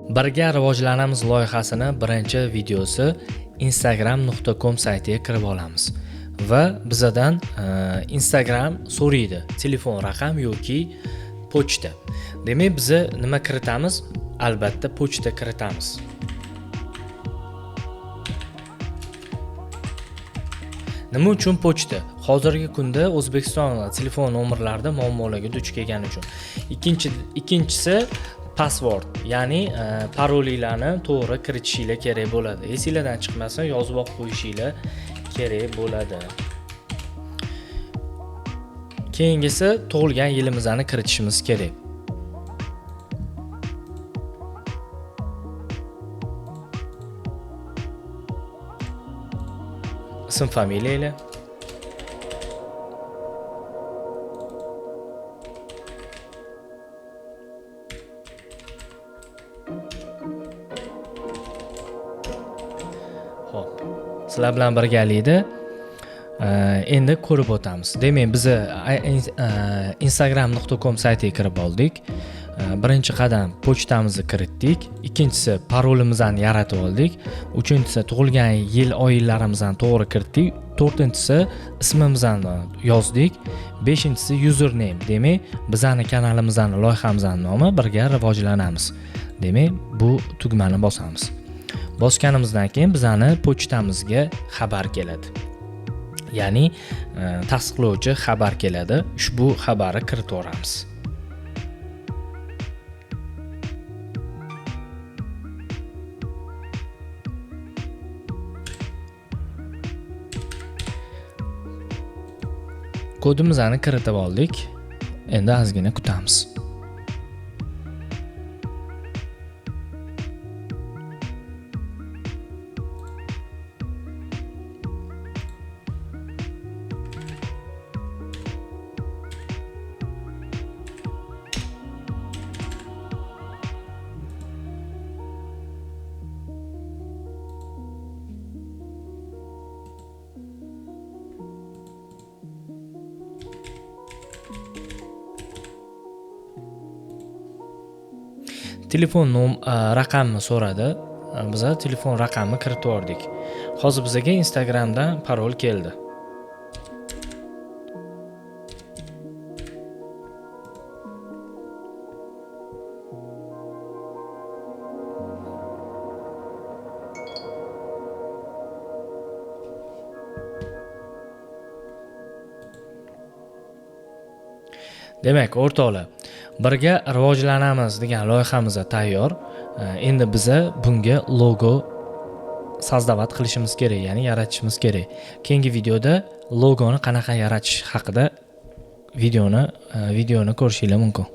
Birga rivojlanamiz loyihasini birinchi videosi instagram.com saytiga kirib olamiz va bizadan Instagram so'raydi, telefon raqam yoki pochta. Demak, biza nima kiritamiz? Albatta pochta kiritamiz. Nima uchun pochta? Hozirgi kunda O'zbekiston telefon nomerlarida muammolarga duch kelgani uchun. Ikkinchisi password, ya'ni parolinglarni to'g'ri kiritishinglar kerak bo'ladi. Esinglardan chiqmasin, yozib olib qo'yishinglar kerak bo'ladi. Keyingisi tug'ilgan yilimizni kiritishimiz kerak. Ism, familiyalar. Xo'p, sizlar bilan birgalikda endi ko'rib o'tamiz. Demak, biz instagram.com saytiga kirib oldik. Birinchi qadam pochtamizni kiritdik, ikkinchisi parolimizni yaratib oldik, uchinchisi tug'ilgan yil oylarimizni to'g'ri kiritdik, to'rtinchisi ismimizni yozdik, beshinchisi username, demak bizani kanalimizni, loyihamizni nomi Birga rivojlanamiz. Demak, bu tugmani bosamiz. Bosganimizdan keyin bizani pochtamizga xabar keladi. Ya'ni tasdiqlovchi xabar keladi. Ushbu xabarni kiritaveramiz. Kodimizni kiritib oldik. Endi ozgina kutamiz. Telefon raqamini so'radi. Biza telefon raqamini kiritib yubordik. Hozir bizga Instagramdan parol keldi. Demak, o'rtoqlar, birga rivojlanamiz degan loyihamiz tayyor. Endi biza bunga logo создавать qilishimiz kerak, ya'ni yaratishimiz kerak. Keyingi videoda logoni qanaqa yaratish haqida videoni ko'rishinglar mumkin.